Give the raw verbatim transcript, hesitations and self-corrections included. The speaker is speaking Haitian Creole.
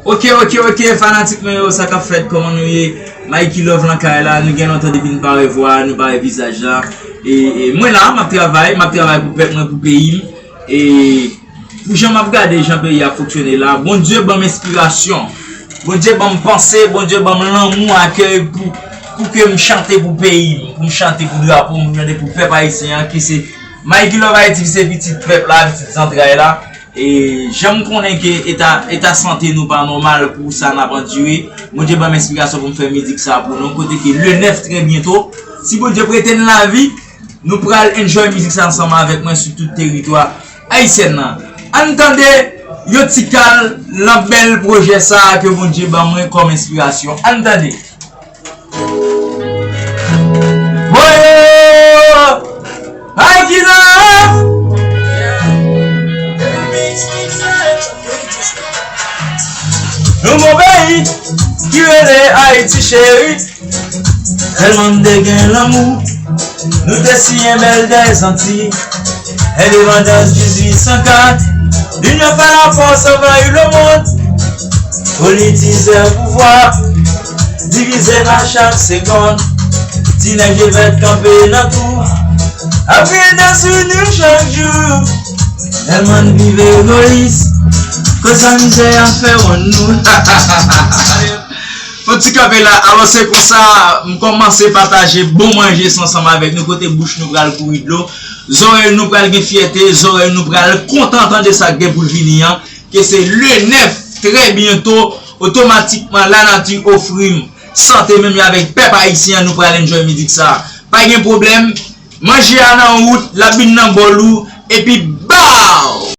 Ok, ok, ok, fanatik mwen yo, sa k ap fèt, kòman nou ye? Mikey Love nan kay la, nou gen lontan depi nou pa wè vwa, nou pa wè vizaj la. E, e mwen la, m ap travay, m ap travay pou pèp mwen, pou peyi m. E pou jan m ap gade jan peyi a ap fonksyone la, Bondye ban m enspirasyon. Bondye ban m panse, Bondye ban m lanmou, akèy pou, pou ke m chante pou peyi m, pou m chante pou drapo m, pou m chante pou pèp ayisyen an, ki se Mikey Love Haïti, ki se pitit pèp la, pitit zantray la. E jan m konnen ke eta, eta sante nou pa nòmal pou sa n ap andire, Bondye ban m enspirasyon pou m fè mizik sa pou nou. Kote ke le nèf, trè byento, si Bondye prete n lavi, nou pral enjoy mizik sa ansanm avèk mwen sou tout teritwa ayisyen nan. Ann tande yon ti kal nan bèl pwojè sa a ke Bondye ban mwen kòm enspirasyon. Ann tande. Woyo! Ay ki nan! Nou gon peyi ki rele Ayiti cheri. Tèlman n te gen lanmou, nou te siyen bèl dèzanti. Endepandans dizuit san kat, l'union fait la force, envahi le monde. Politizè pouvwa, divize n a chak segonn. Ti nèg yo mèt kanpe nan kou, ap griyen dan sou nou chak jou. Tèlman n viv egoyis, koz sa mizè a fè wonn nou. Fon ti kanpe la, alò se konsa, m kòmanse pataje bon manje sa ansanm avèk nou, kote bouch nou pral kouri dlo, zòrèy nou pral gen fyète, zòrèy nou pral kontan tande sa k gen pou l vini an, ke se le nèf, trè byento, otomatikman lanati ofri m sante menm jan avèk pèp ayisyen an, nou pral enjoy mizik sa. Pa gen pwoblèm, manje a nan wout, l ap vin nan bòl ou, epi ba!